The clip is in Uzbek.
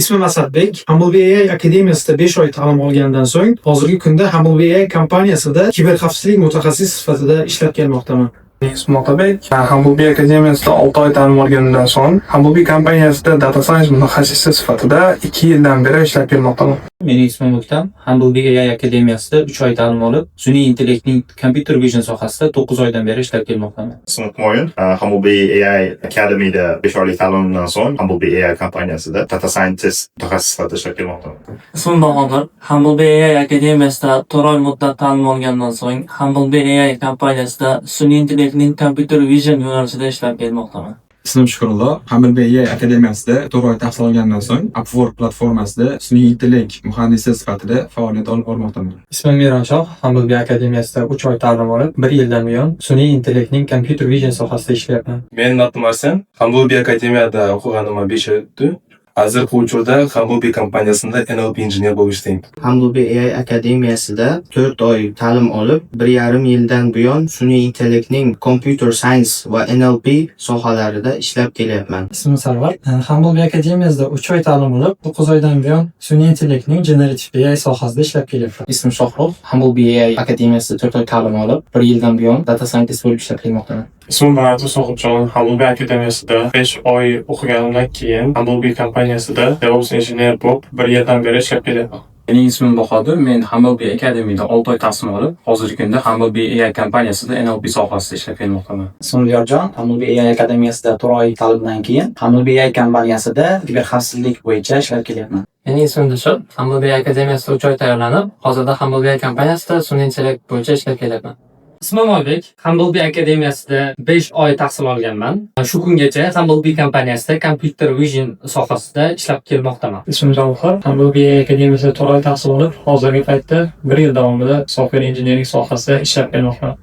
Ismim Asadbek. Humblebee AI akademiyasida 5 oy ta'lim olgandan so'ng, hozirgi kunda Humblebee AI kompaniyasida kiberxavfsizlik mutaxassisi sifatida ishlab kelmoqdaman. Ismim Otabek. Humblebee akademiyasida 6 oy ta'lim olganimdan so'ng, Humblebee kompaniyasida data science mutaxassisi sifatida 2 yildan beri ishlab kelmoqdaman. Mening ismim O'ktam. Humblebee AI akademiyasida 3 oy ta'lim olib, sun'iy intellektning computer vision sohasida 9 oydan beri ishlab kelmoqdaman. Ismim Humoyun. Humblebee AI Academy'da 5 oylik ta'limimdan so'ng Humblebee AI kompaniyasida data scientist mutaxassis sifatida ishlab kelmoqdaman. Ismim Bahodir. Humblebee AI akademiyasida 4 oy muddat ta'lim olgandan so'ng Humblebee AI kompaniyasida sun'iy intellektning computer vision yo'nalishida ishlab kelmoqdaman. Ismim Shukrullo. Humblebee AI akademiyasida 4 oy tahsil olgandan so'ng Upwork platformasida sun'iy intellekt muhandisi sifatida faoliyat olib bormoqdaman. Ismim Miranshah. Humblebee akademiyasida 3 oy ta'lim olib, 1 yildan buyon sun'iy intellektning computer vision sohasida ishlayapman. Менин атым Арсен. Humblebee академияда окуганыма 5 ай өттү. Азыркы учурда Humblebee компаниясында NLP инженер болуп иштейм. Humblebee AI akademiyasida 4 oy ta'lim olib, 1,5 yildan buyon sun'iy intellektning computer science va NLP sohalarida ishlab kelyapman. Ismim Sarvar. Humblebee akademiyasida 3 oy ta'lim olib, 9 oydan buyon sun'iy intellektning generative AI sohasida ishlab kelyapman. Ismim Shohrux. Humblebee AI akademiyasida 4 oy ta'lim olib, 1 yildan buyon data scientist bo'lib ishlab kelmoqdaman. Ismim Barat Sohibjon. Humblebee akademiyasida 5 oy o'qiganimdan keyin Humblebee kompaniyasida DevOps injener bo'lib 1 yildan beri ishlab kelyapman. Mening ismim Bahodir. Men Humblebee Academy'da 6 oy tahsil olib, hozirgi kunda Humblebee AI kompaniyasida NLP sohasida ishlab kelmoqdaman. Ismim Diyorjon. Humblebee AI akademiyasida 4 oy ta'limdan keyin Humblebee AI kompaniyasida kiberxavfsizlik bo'yicha ishlab kelyapman. Mening ismim Dilshod. Humblebee akademiyasida 3 oy tayyorlanib, hozirda Humblebee AI kompaniyasida sun'iy intellekt bo'yicha ishlab kelyapman. Ismim Oybek. Humblebee akademiyasida 5 oy tahsil olganman. Shu kungacha Humblebee kompaniyasida computer vision sohasida ishlab kelmoqdaman. Ismim Javhar. Humblebee akademiyasida 4 oy tahsil olib, hozirgi paytda 1 yil davomida software engineering sohasida ishlab kelmoqdaman.